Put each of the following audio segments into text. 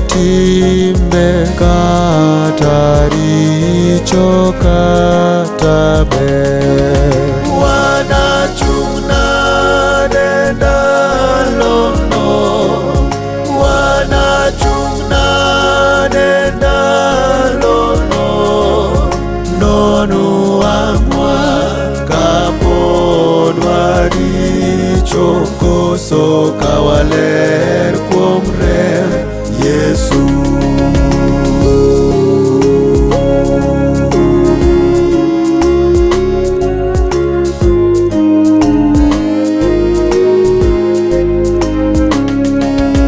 timbe kata richo kata ber. Wanachung' nade ndalono, wanachung' nade ndalono, nonu wang'wa kapod waricho koso ka waler kuom remb Yesu.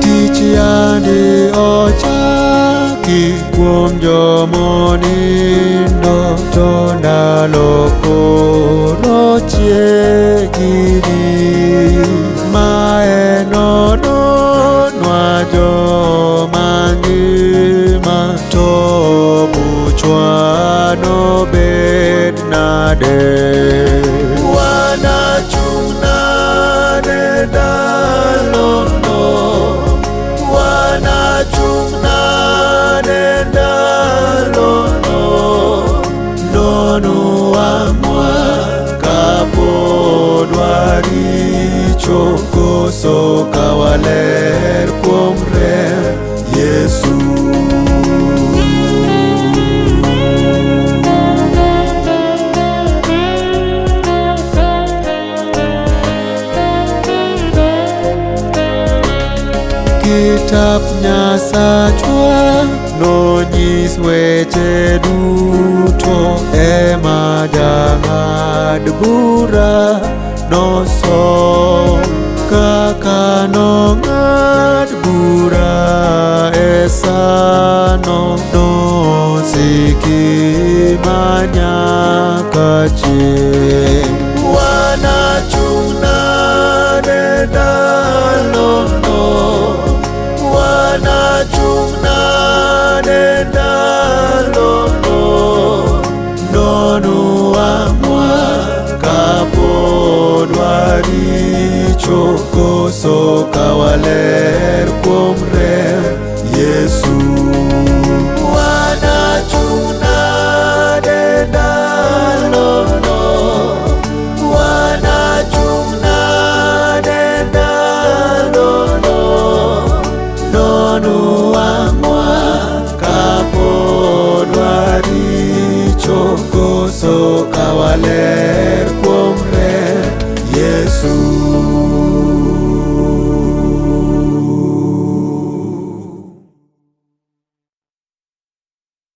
Tich yandi ochaki kuom jomonindo, to ndalo koro chiegni. Mae nononwa joma ngima, to buchwa nobed nade? Wanachung' nade ndalono, wanachung' nade ndalono, nonu wang'wa kapod waricho koso ka waler kuom remb Yesu. Kitap Nyasachwa nonyis weche duto, ema jang'ad bura nosom kaka nong'ad bura e sano, nosiki manyaka chieng'. Wanachung' nade ndalono, wanachung' nade ndalono, nonu wang'wa kapod waricho koso ka waler kuom remb Yesu. Wanachung' nade ndalono, wanachung' nade ndalono, nonu wang'wa kapod waricho koso ka waler kuom remb Yesu.